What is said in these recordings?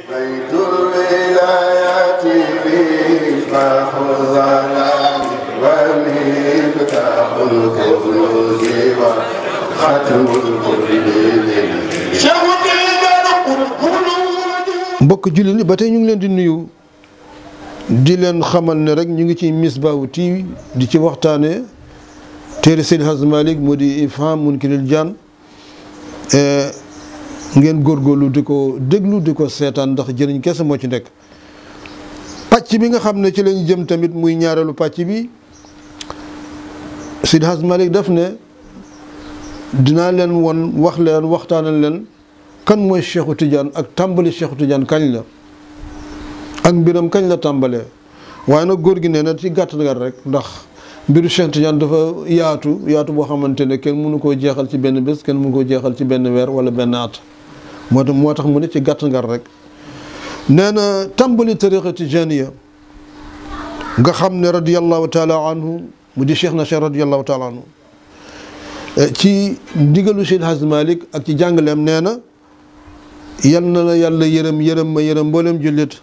بيت الولايات مفتاح الظلام ومفتاح الكنوز وختم الكل. mbokk jullit ñi ba tey ñu ngi leen di nuyu di leen xamal ne rek ñu ngi ci Misbahou TV di ci waxtaane téere Seydi Hadji Malick mu di Ifham Munkiril Jaan ngeen góorgóorlu di ko déglu di ko seetaan ndax jëriñ kese moo ci nekk. pàcc bi nga xam ne ci lañ jëm tamit muy ñaareelu pàcc bi Seydi Hadji Malick daf ne dinaa leen won wax leen waxtaanal leen kan mooy Cheikhu Tidiane ak tàmbali Cheikhu Tidiane kañ la ak mbiram kañ la tàmbalee. waaye nag góor gi nee na ci gàtt nga rek ndax mbiru Cheikh Tidiane dafa yaatu boo xamante ne kenn mënu koo jeexal ci benn bés kenn mënu koo jeexal ci benn weer wala benn at moo tax mu ne ci gàtt ngar rek. nee na tàmbali tariqa tijaniya nga xam ne radiyallahu taala anhu mu di Cheikh na Cheikh radiyallahu taala anhu ci ndigalu Seydi Hadji Malick ak ci jàngaleem nee na yal na la yàlla yërëm ma yërëm mboolem jullit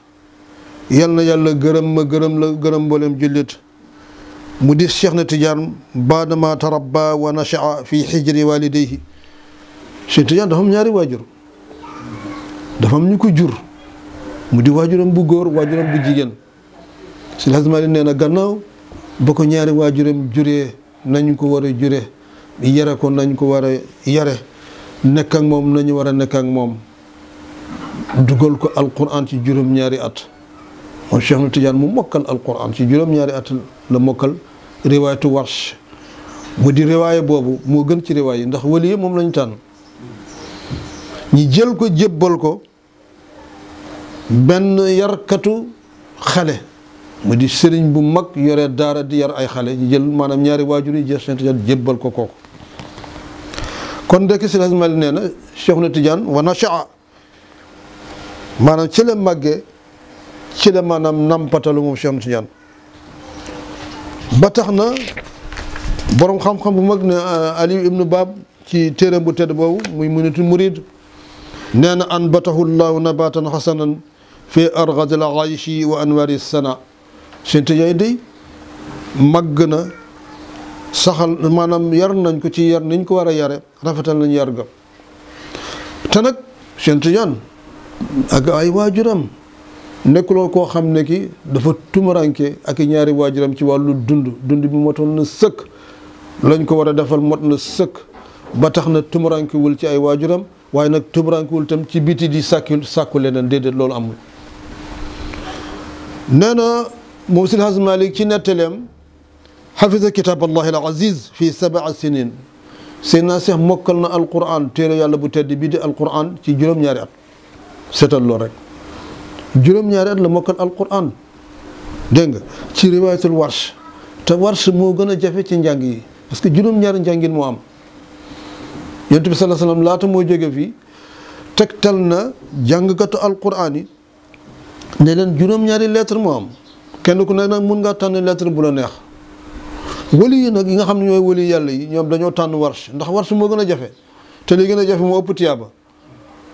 yal na yàlla gërëm ma gërëm mboolem jullit mu di Cheikh na Tidiane baadama tarabba wa nashaa fi xijri walidayhi. Cheikh Tidiane dafa am ñaari waajur, dafa am ñu ko jur mu di waajuram bu góor waajuram bu jigéen. Seydi Hadji Malick nee na gannaaw ba ko ñaari waajuram juree nañ ko war a jure yare ko nañ ko war a yare nekk ak moom nañu war a nekk ak moom dugal ko alquran ci juróom-ñaari at. moom Cheikh na Tidiane mu mokkal alquran ci juróom-ñaari at la mokkal riwaayatu Warsh mu di riwaaya boobu moo gën ci riwaay yi ndax wali yi moom lañu tànn ñi jël ko jébbal ko benn yarkatu xale mu di sëriñ bu mag yore daara di yar ay xale ñu jël maanaam ñaari waajur yi jël Cheikh na Tidiane jébbal ko kooku. kon ndekki Seydi Hadji Malick nee na Cheikh na Tidiane wa nashaa maanaam ci la màggee ci la maanaam nampatalu moom Cheikh na Tidiane ba tax na borom xam-xam bu mag ne Aliou ibnu Baab ci téeram bu tedd boobu muy Munitul Murid nee na anbatahu llahu nabatan xasanan fi argadil ayshi wa anwari sana. Cheikh Tidiane day màgg na saxal maanaam yar nañ ko ci yar niñ ko war a yare rafetal nañ yar ga te nag Cheikh Tidiane ak ay waajuram nekkuloo koo xam ne ki dafa tumuranke ak ñaari waajuram ci wàllu dund bi motoon na sëkk lañ ko war a defal mot na sëkk ba tax na tumurankewul ci ay waajuram waaye nag tumurankewul tam ci biti di sàkku leneen déedéet loolu amul. nee na moom Seydi Hadji Malick ci nettaleem xafisa kitab allahi al aziz fi 7 sinin Seydina Cheikh mokkal na alquran téere yàlla bu tedd bii di alquran ci juróom-ñaari at. seetal loolu rek juróom-ñaari at la mokkal alquran dégg nga ci riwaayatul Warsh te Warsh moo gën a jafe ci njàng yi parce que juróom-ñaari njàngin moo am. Yonent bi sallallahu alayhi wa sallam laata moo jóge fii tegtal na jàngkatu alquran yi ne leen juróom-ñaari lettre moo am kenn ku ne nag mun ngaa tànn lettre bu la neex. wali yi nag yi nga xam ne ñooy wali yàlla yi ñoom dañoo tànn Warsh ndax Warsh moo gën a jafe te li gën a jafe moo ëpp tiyaaba.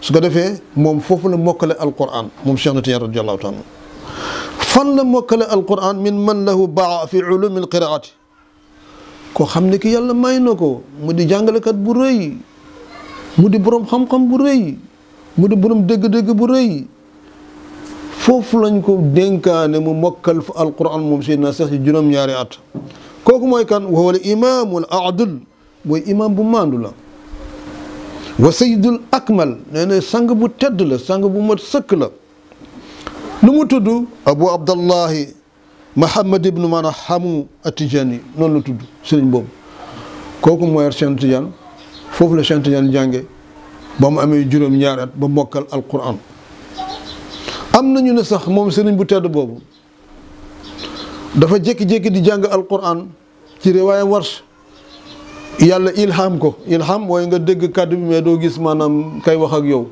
su ko defee moom foofu la mokkale alquran moom Cheikh na Tidiane radiyallahu taala fan la mokkale alquran min man lahu baa fi ulumi alqiraati koo xam ne ki yàlla may na ko mu di jàngalekat bu rëy mu di borom xam-xam bu rëy mu di borom dégg-dégg bu rëy foofu lañ ko dénkaane mu mokkal fa alquran moom Seydina Cheikh ci juróom-ñaari at. kooku mooy kan wa huwa al imaamul adl mooy imaam bu maandu la. wa sayyidul akmal nee na sang bu tedd la sang bu mat sëkk la. nu mu tudd Abu Abdallahi Muhammad ibnu Manahamu Atijani noonu la tudd sëriñ boobu. kooku mooy Cheikh Tidiane foofu la Cheikh Tidiane jànge ba mu amee juróom-ñaari at ba mokkal alquran. am nañu ne sax moom sëriñ bu tedd boobu dafa jékki-jékki di jàng alquran ci riwaaya Warsh yàlla ilham ko ilham mooy nga dégg kàddu bi mais doo gis maanaam kay wax ak yow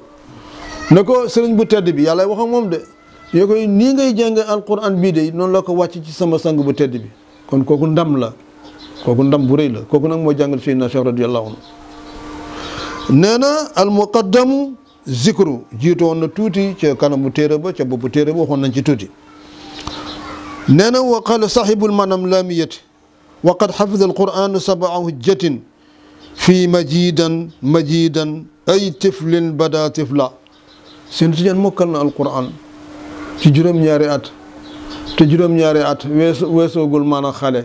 ne ko sëriñ bu tedd bi yàlla wax ak moom de yoo koy nii ngay jàng alquran bii de noonu la ko wàcc ci sama sang bu tedd bi kon kooku ndam la kooku ndam bu rëy la kooku nag moo jàngal Seydina Cheikh radiyallahu anhu nee na al muqaddamu zikru jiitu woon na tuuti ca kanamu téere ba ca boppu téere ba waxoon nañ ci tuuti nee na wa qala sahibul manam lamiyati wa qad xafida alquran sab'a hujjatin fii majidan ay tiflin bada tifla seen tijaan mokkal na alquran ci juróom-ñaari at te juróom-ñaari at weesoogul maanaam xale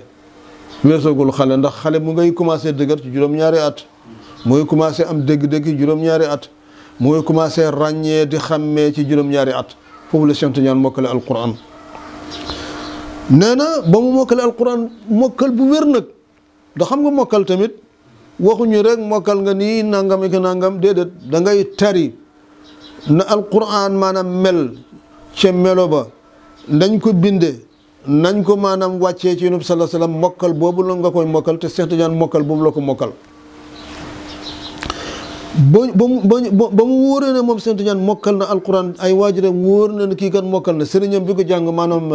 ndax xale mu ngay commencé dëgër ci juróom-ñaari at mu ngay commencé am dégg-dégg ci juróom-ñaari at mu ngay commencé ràññee di xàmmee ci juróom-ñaari at foofu la Cheikh Tidiane mokkale alquran nee na ba mu mokkale alquran mokkal bu wér nag ndax xam nga mokkal tamit waxuñu rek mokkal nga nii nangam ak nangam déedéet da ngay tari na alquran maanaam mel ca melo ba nañ ko binde nañ ko maanaam wàccee ci yonent bi sallallahu alayhi wasallam mokkal boobu la nga koy mokkal te Cheikh Tidiane mokkal boobu la ko mokkal ba mu wóoree ne moom Cheikh Tidiane mokkal na alquran ay waajuram wóor na ne kii kat mokkal na sëriñam bi ko jàng maanaam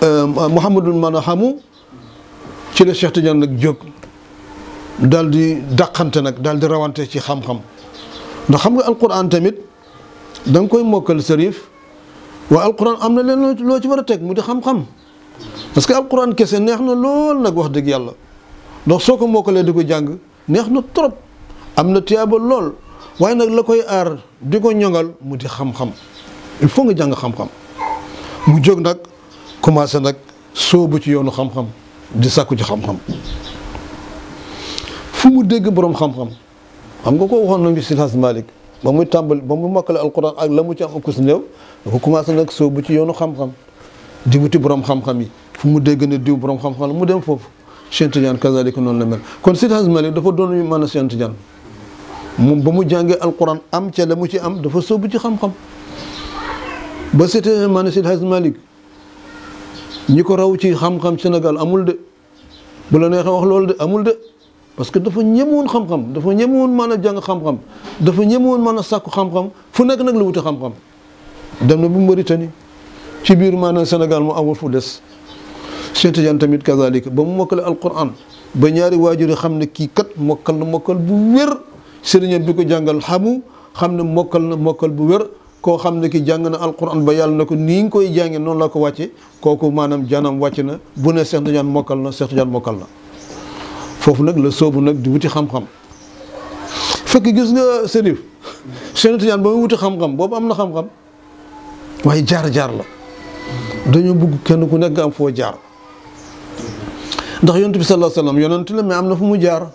Mouhamadul maanaam xamu ci la Cheikh Tidiane nag jóg daal di dàqante nag daal di rawante ci xam-xam ndax xam nga alquran tamit da nga koy mokkal sërif waaye alquran am na leen loo ci war a teg mu di xam-xam parce que alquran kese neex na lool nag wax dëgg yàlla ndax soo ko mokkalee di ko jàng neex na trop am na tiyaaba lool waaye nag la koy aar di ko ñoŋal mu di xam-xam il faut nga jàng xam-xam mu jóg nag commencé nag sóobu ci yoonu xam-xam di sàkku ci xam-xam fu mu dégg borom xam-xam xam nga ko waxoon nañu si Hadj Malick ba muy tàmbali ba mu mokkale alquran ak la mu ci am akus néew dafa commencé nag sóobu ci yoonu xam-xam di wuti borom xam-xam yi fu mu dégg ne diw borom xam-xam la mu dem foofu Cheikh Tidiane kazalika noonu la mel kon si Hadj Malick dafa doon mën a Cheikh Tidiane moom ba mu jàngee alquran am ca la mu ci am dafa sóobu ci xam-xam ba c'était maanaam si Hadj Malick ñi ko raw ci xam-xam Sénégal amul de bu la neexee wax loolu de amul de parce que dafa ñemewoon xam-xam dafa ñemewoon mën a jàng xam-xam dafa ñemewoon mën a sàkku xam-xam fu nekk nag la wuti xam-xam dem na bu Mauritanie ci biir maanaam Sénégal mu amul fu des Cheikh Tidiane tamit kazalika ba mu mokkale alquran ba ñaari waajur yi xam ne kii kat mokkal na mokkal bu wér sëriñam bi ko jàngal xamu xam ne mokkal na mokkal bu wér koo xam ne ki jàng na alquran ba yàlla na ko nii nga koy jàngee noonu la ko wàcce kooku maanaam janam wàcc na bu ne Cheikh Tidiane mokkal na Cheikh Tidiane mokkal na foofu nag la soobu nag di wuti xam-xam fekk gis nga sërif Cheikh Tidiane ba muy wuti xam-xam boobu am na xam-xam waaye jaar-jaar la dañoo bëgg kenn ku nekk am foo jaar ndax yonent bi sallallahu alayhi wasallam yonent la mais am na fu mu jaar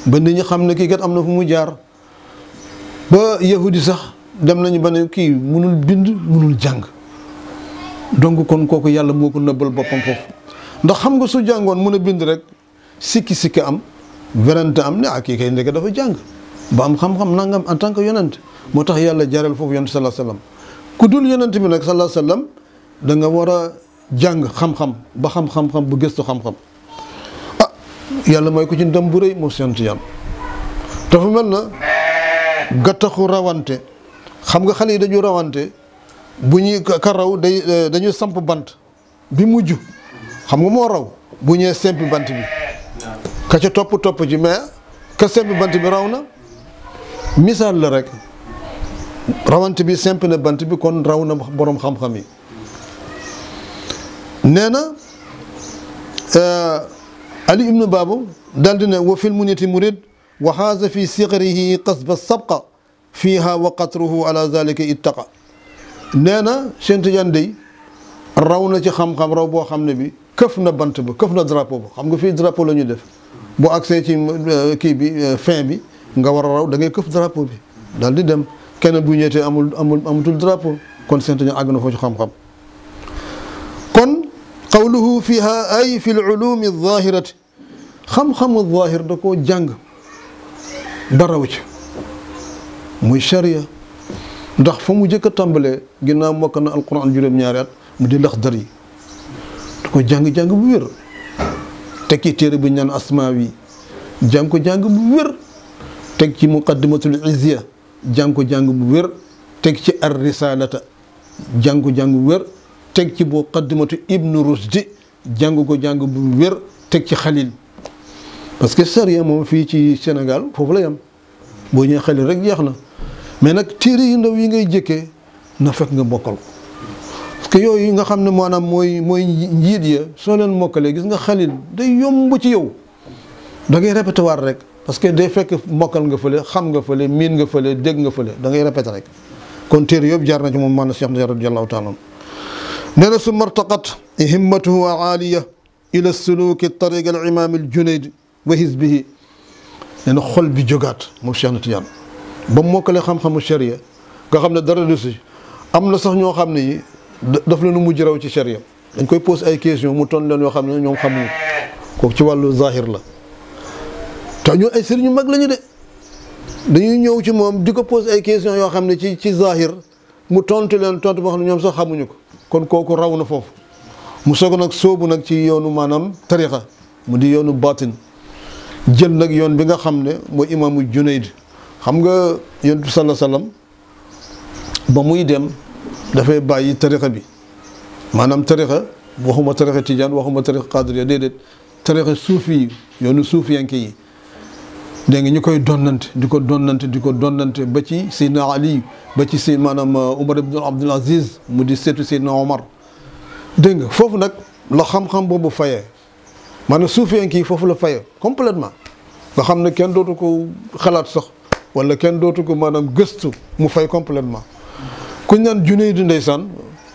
ba nit ñi xam ne kii kat am na fu mu jaar ba yahudi sax dem nañu ba ne kii munul bind munul jàng donc kon kooku yàlla moo ko nëbbal boppam foofu ndax xam nga su jàngoon mun a bind rek sikki am werante am ne kii kay ndeke dafa jàng ba am xam-xam nangam en tant que yonent moo tax yàlla jaareel foofu yonent sallallahu alayhi wasallam ku dul yonent bi nag sallallahu alayhi wasallam da nga war a jàng xam-xam ba xam-xam bu gëstu xam-xam yàlla mooy ko ci ndam bu rëy moom Cheikh Tidiane dafa mel na gattaxu rawante xam nga xale yi dañu rawante bu ñuy ka raw dañuy samp bant bi mujj xam nga moo raw bu ñëwee sempi bant bi ka ca topp ci mais ka sempi bant bi raw na misaal la rek rawante bi sempi na bant bi kon raw na borom xam-xam yi nee na Ali ibn Babu daal di ne wa fil muniti murid wa haza fi sigharihi qasba sabqa fiha wa qatruhu ala zalika ittaqa nee na Cheikh Tidiane day raw na ci xam-xam raw boo xam ne bi këf na bant ba këf na drapeau ba xam nga fii drapeau la ñuy def boo accès ci kii bi fin bi nga war a raw da ngay këf drapeau bi daal di dem kenn bu ñëwee amutul drapeau kon Cheikh Tidiane àgg na foo ci xam-xam kon qawluhu fiha ay fi l-ulumi adh-dhahirati xam-xamu zahir da koo jàng ba raw ci muy charia ndax fa mu jëkk a tàmbalee ginnaaw mokk na alquran juróom-ñaari at mu di Laxdari da ko jàng-jàng bu wér teg ci téere bu ñu naan Asmaawi jàng ko jàng bu wér teg ci muqaddimatul izya jàng ko jàng bu wér teg ci ar risalata jàng ko jàng bu wér teg ci muqaddimatu ibnu Rushdi jàng ko jàng bu wér teg ci xalil parce que charia moom fii ci Sénégal foofu la yam boo ñëwee xalil rek jeex na mais nag téere yu ndaw yi ngay jëkkee na fekk nga mokkal ko parce que yooyu nga xam ne maanaam mooy njiit ya soo leen mokkalee gis nga xalil day yomb ci yow da ngay répété waat rek parce que day fekk mokkal nga fële xam nga fële miin nga fële dégg nga fële da ngay répété rek kon téere yëpp jaar na ci moom maanaam Cheikh Tidiane radiyallahu taala nee na su martaqat himmatuhu aaliya ila suluki tariq al imam al Junayd wa hizbihi nee na xol bi jógaat moom Cheikh Tidiane ba mu mokkalee xam-xamu sharia nga xam ne dara du si am na sax ñoo xam ne yi daf leen mujj raw ci sharia dañ koy pose ay question mu ton leen yoo xam ne ñoom xamuñu kooku ci wàllu zahir la te ñoo ay sëriñ ñu mag lañu de dañuy ñëw ci moom di ko pose ay question yoo xam ne ci zahir mu tontu leen tontu boo xam ne ñoom sax xamuñu ko kon kooku raw na foofu mu soog nag soobu nag ci yoonu maanaam tariqa mu di yoonu batin jël nag yoon bi nga xam ne mooy imaamu Junayd xam nga yonent bi sallallahu alayhi wasallam ba muy dem dafay bàyyi tariqa bi maanaam tariqa waxuma tariqa tijaan waxuma tariqa qadiriya déedéet tariqa suufi yi yoonu suufiyanke yi dégg nga ñu koy donnante di ko donnante ba ci Seydina Ali ba ci si maanaam Umar ibn Abdul Aziz mu di seetu Seydina Omar dégg nga foofu nag la xam-xam boobu fayee maanaam suufiyanke yi foofu la fayee complètement nga xam ne kenn dootu ko xalaat sax wala kenn dootu ko maanaam gëstu mu fay complètement kuñ naan Junayd ndeysaan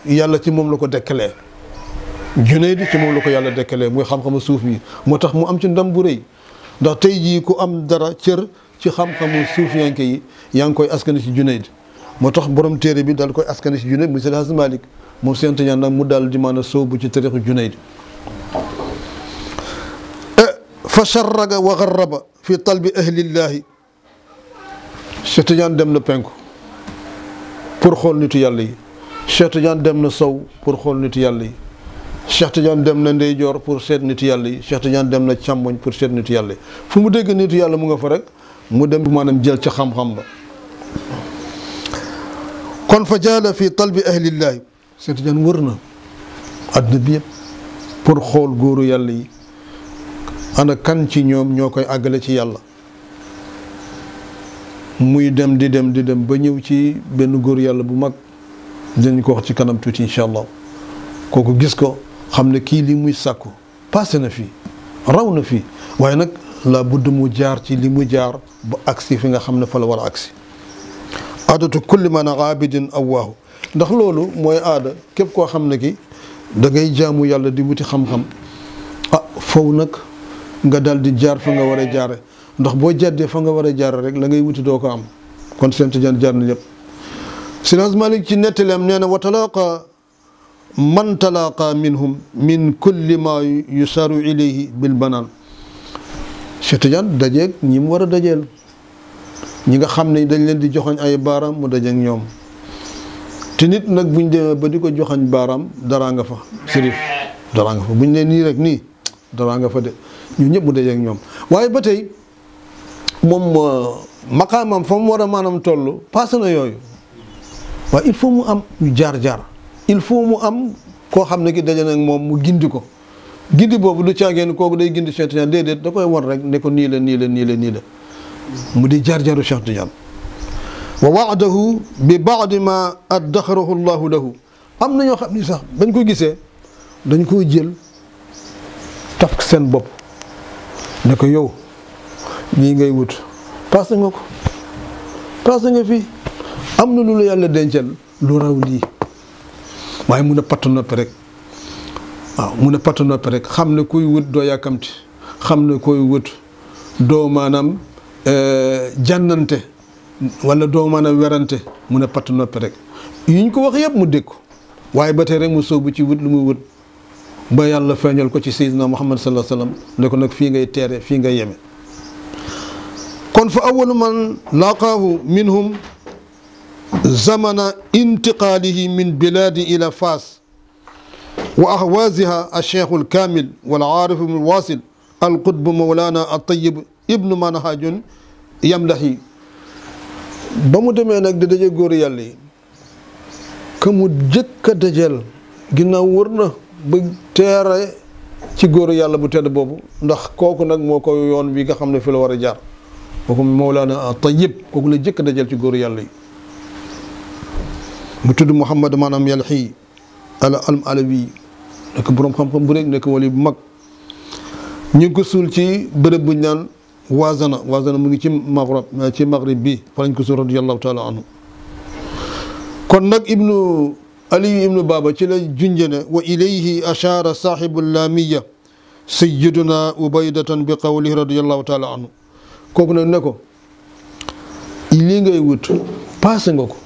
yàlla ci moom la ko dekkalee Junayd ci moom la ko yàlla dekkalee muy xam-xamu suuf yi moo tax mu am ci ndam bu rëy ndax tey jii ku am dara cër ci xam-xamu suufiyanke yi yaa ngi koy askani ci Junayd moo tax borom téere bi daal koy askani ci Junayd muy Seydi Hadji Malick moom Cheikh Tidiane nag mu daal di maanaam soobu ci tariixu Junayd fa charraga wa garraba fi talbi ahlillahi Cheikh Tidiane dem na penku pour xool nitu yàlla yi Cheikh Tidiane dem na sow pour xool nitu yàlla yi Cheikh Tidiane dem na ndeyjoor pour seet nitu yàlla yi Cheikh Tidiane dem na càmmoñ pour seet nitu yàlla yi fu mu dégg nitu yàlla mu nga fa rek mu dem maanaam jël ca xam-xam ba kon fa jaala fi talbi ahlillahi Cheikh Tidiane wër na àdduna bi yëpp pour xool góoru yàlla yi ana kan ci ñoom ñoo koy àggale ci yàlla muy dem di dem ba ñëw ci benn góor yàlla bu mag dinañ ko wax ci kanam tuuti incha allah kooku gis ko xam ne kii li muy sàkku passé na fii raw na fii waaye nag la budd mu jaar ci li mu jaar ba agsi fi nga xam ne fa la war a agsi aadatu kulli man aabidin awwaahu ndax loolu mooy aada képp koo xam ne ki da ngay jaamu yàlla di wuti xam-xam foofu nag nga dal di jaar fa nga war a jaare ndax boo jàddee fa nga war a jaare rek la ngay wuti doo ko am kon Cheikh Tidiane jaar na ñëpp Seydi Hadji Malick ci nettaleem nee na wa talaqa man talaqa minhum min kulli ma yusaru ilayhi bil banaan Cheikh Tidiane dajeeg ñi mu war a dajeel ñi nga xam ne dañ leen di joxañ ay baaraam mu dajeeg ñoom te nit nag buñ demee ba di ko joxañ baaraam daraa nga fa sérif daraa nga fa buñ leen nii rek nii daraa nga fa de ñu ñëpp mu dajeeg ñoom waaye ba tey moom maqaamam fa mu war a maanaam toll passé na yooyu waaye il faut mu am ñu jaar-jaar il faut mu am koo xam ne ki daje nag moom mu gindi ko gindi boobu du caageen kooku day gindi Cheikh Tidiane déedéet da koy war rek ne ko nii la mu di jaar-jaaru Cheikh Tidiane wa waadahu bi baadi ma addaxarahu llahu lahu am na ñoo xam ni sax bañ ko gisee dañ koo jël taf seen bopp ne ko yow lii ngay wut passé nga ko passé nga fii am na lu la yàlla dencal lu raw lii waaye mun a patt noppi rek waaw mun a patt noppi rek xam ne kuy wut doo yàkkamti xam ne kuy wut doo maanaam jànnante wala doo maanaam werante mun a patt noppi rek yi ñu ko wax yëpp mu dégg ko waaye ba tey rek mu sóobu ci wut lu muy wut ba yàlla feeñal ko ci Seydina Muhammad sallallahu alayhi wa sallam ne ko nag fii ngay teere fii ngay yeme kon fa awalu man laqaahu minhum zamana intiqaalihi min bilaadi ila Faas wa ahwaaziha alcheikhu alkaamil wal aarifu alwaasil alqutbu mawlaana altayib ibnu manhajun yamlahi ba mu demee nag di daje góor yàlla yi ka mu jëkk a dajeel ginnaaw wër na ba teere ci góor yàlla bu tedd boobu ndax kooku nag moo ko yoon bi nga xam ne fi la war a jaar kooku mawlaana altayib kooku la jëkk a dajeel ci góor yàlla yi mu tudd Muhammad maanaam Yalxi Alawi nekk boroom xam-xam bu rek nekk wali bu mag. ñu ngi ko suul ci bërëb bu ñu naan Wazana mu ngi ci maghrib bi fa lañ ko suul radiyallahu taala anhu. kon nag ibnu Ali ibnu Baba ci la junjene wa ilayhi ashara saaxibu laamiya sayyiduna ubaydatan bi qawlihi radiyallahu taala anhu. kooku nag ne ko lii ngay wut paase nga ko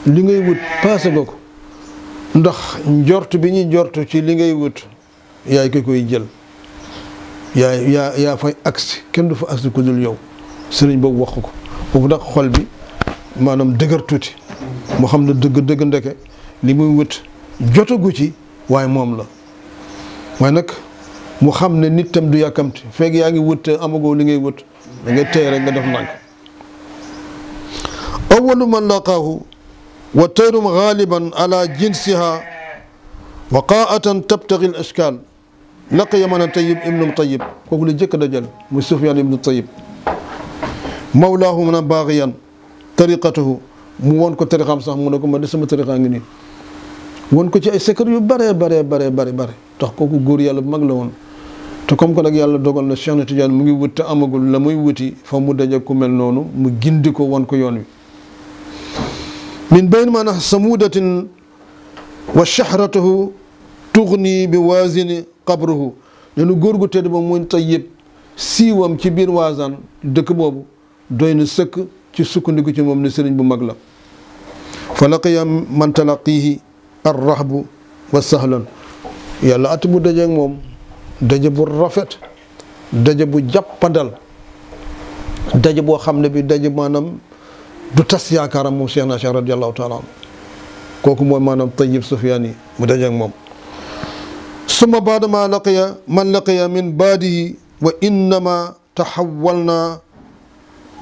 li ngay wut paase nga ko ndax njort bi ñuy njort ci li ngay wut yaay ki koy jël yaa fay agsi kenn du fa agsi ku dul yow sëriñ boobu wax ko foofu nag xol bi maanaam dëgër tuuti mu xam ne dëgg ndeke li muy wut jotagu ci waaye moom la waaye nag mu xam ne nit tam du yàkkamti fekk yaa ngi wut amagoo li ngay wut da ngay tey rek nga def ndànk. awalu man laqaahu wa tayrum gaaliban ala jinsiha waqaatan tabtagi al ashkaal laqiya man Tayyib ibnu Tayyib kooku la jëkk dajal muy Sufyaan ibnu Tayyib mawlaahu man baaxiyan tariqatahu mu won ko tariqaam sax mu ne ko ma de sama tariqaa ngi nii won ko ci ay secret yu bare tax kooku góor yàlla bu mag la woon. te comme que nag yàlla dogal na Cheikh na Tidiane mu ngi wut te amagul la muy wuti fa mu daje ku mel noonu mu gindi ko won ko yoon wi. min bayn maanaam samudatin wa shahratahu tugni bi waazini qabruhu nenu góor gu tedd ba muy Tayyib siiwam ci biir waazan dëkk boobu doy na sëkk ci sukkandiku ci moom ne sëriñ bu mag la. fa laqiya man talaqihi arrahbu wa sahlan yàlla at bu dajeeg moom daje bu rafet daje bu jàppandal daje boo xam ne bi daje maanaam du tas yaakaaram moom Cheikh na Cheikh radiyallahu taala anhu kooku mooy maanaam Tayyib Sufyaan yi mu dajeeg moom. summa baadama laqiya man laqiya min baadihi wa innama taxawalna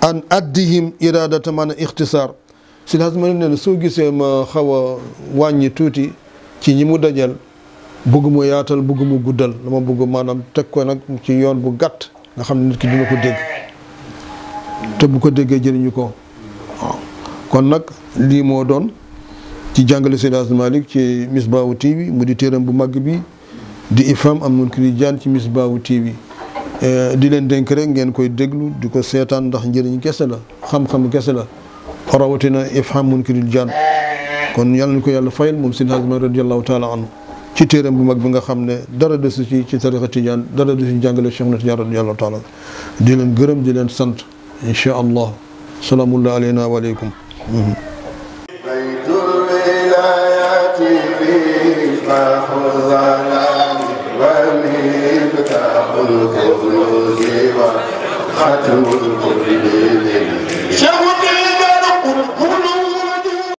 an addihim iradata man ixtisaar si laas ma ne soo gisee ma xaw a wàññi tuuti ci ñi mu dajal bëgg mu yaatal bëgg mu guddal dama bëgg maanaam teg ko nag ci yoon bu gàtt nga xam ne nit ki dina ko dégg te bu ko déggee jëriñu ko waaw. kon nag lii moo doon ci jàngale Seydi Hadji Malick ci Misbaahu TV mu di téeram bu mag bi di Ifham al Munkiri Jaan ci Misbaahu TV di leen dénk rek ngeen koy déglu di ko seetaan ndax njëriñ kese la xam-xam kese la rawatina Ifham Munkiri Jaan kon yàlla na ko yàlla fayal moom Seydi Hadji Malick radiyallahu taala anhu ci téeram bu mag bi nga xam ne dara desu ci tariqa Tijaan dara desu ci jàngale Cheikh na Tijaan radiyallahu taala di leen gërëm di leen sant incha allah salaamullahi alayna wa aleykum. ختم القرآن